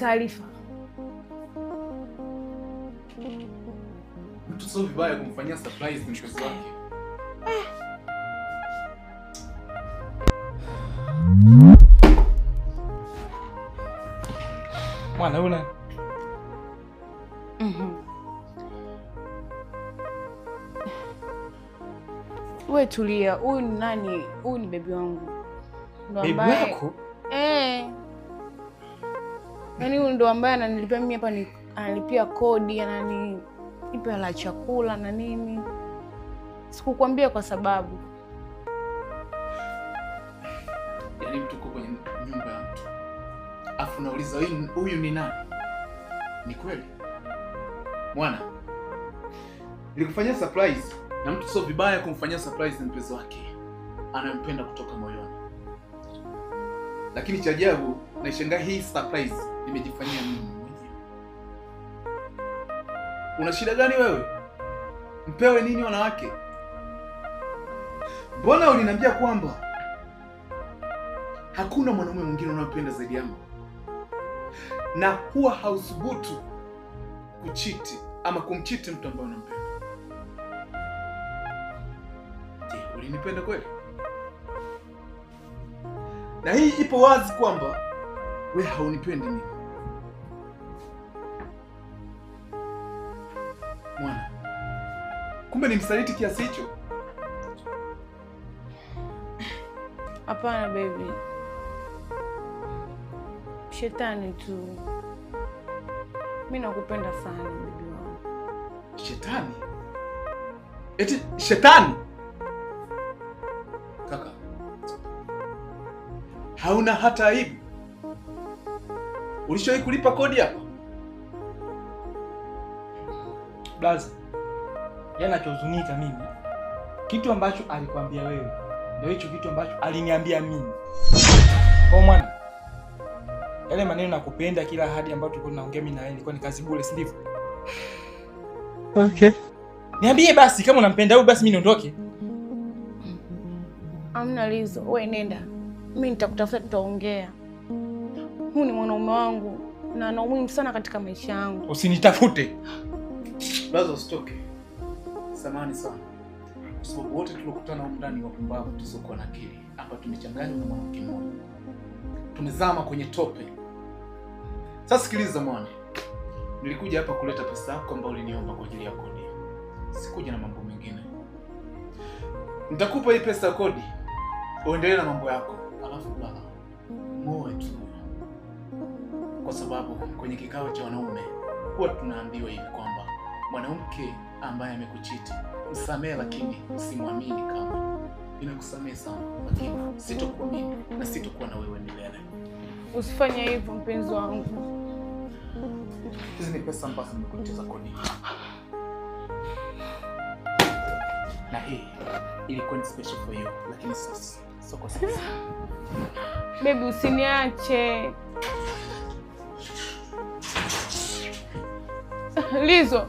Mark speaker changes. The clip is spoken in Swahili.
Speaker 1: taarifa.
Speaker 2: Mtu sio vibaya kumfanyia surprise mpenzi wake.
Speaker 3: Mwana una.
Speaker 1: Wewe tulia, huyu ni nani? Huyu ni baby wangu.
Speaker 3: Baby wako?
Speaker 1: Eh. Yaani huyu ndo ambaye ananilipia mimi hapa, ni analipia kodi, ananipa la chakula na nini. Sikukwambia kwa sababu
Speaker 2: yaani mtu uko kwenye nyumba ya mtu afu nauliza huyu ni nani? Ni kweli mwana, nilikufanyia surprise. Na mtu sio vibaya kumfanyia surprise mpenzi wake anampenda kutoka moyoni. Lakini cha ajabu naishangaa hii surprise nimejifanyia mimi mwenyewe. Una shida gani wewe? Mpewe nini wanawake? Mbona uliniambia kwamba hakuna mwanaume mwingine unayopenda zaidi yangu? Na huwa hauthubutu kuchiti ama kumchiti mtu ambaye unampenda. Je, ulinipenda kweli? Na hii ipo wazi kwamba wewe haunipendi mimi. Mwana, kumbe ni msaliti kiasi hicho?
Speaker 1: Hapana baby. Shetani tu. Mimi nakupenda sana baby wangu.
Speaker 2: Shetani? Eti shetani? Kaka, hauna hata aibu? Ulishawahi kulipa kodi hapa?
Speaker 3: Blaza, yeye anachohuzunika mimi, kitu ambacho alikwambia wewe ndio hicho kitu ambacho aliniambia mimi. Kwa mwana, yale maneno nakupenda kila ahadi ambayo tulikuwa tunaongea mimi na yeye ilikuwa ni kazi bure, si ndivyo? Okay. Niambie basi kama unampenda au basi mimi niondoke.
Speaker 1: Amna Lizo, wewe nenda. Mimi nitakutafuta, tutaongea. Huyu ni mwanaume wangu na ana umuhimu sana katika maisha yangu.
Speaker 3: Usinitafute.
Speaker 2: Blaza, usitoke. Samahani sana. Kwa sababu wote tulokutana huko ndani wapumbavu tusiokuwa na akili. Hapa tumechanganywa na mwanamke mmoja. Tumezama kwenye tope. Sasa sikiliza mwana. Nilikuja hapa kuleta pesa yako ambayo uliniomba kwa ajili ya kodi. Sikuja na mambo mengine. Nitakupa hii pesa ya kodi, uendelee na mambo yako. Alafu baba, muoe tu. Kwa sababu kwenye kikao cha wanaume huwa tunaambiwa hivi kwamba mwanamke ambaye amekuchiti msamehe, lakini usimwamini kama. Ninakusamehe sana, lakini sitokuamini na sitokuwa na wewe milele.
Speaker 1: Usifanye hivyo mpenzi wangu.
Speaker 2: Hizi ni pesa ambazo nimekuletea za kodi. Na hii ilikuwa ni special for you, lakini sasa sio kwa sasa.
Speaker 1: Baby usiniache. Lizo.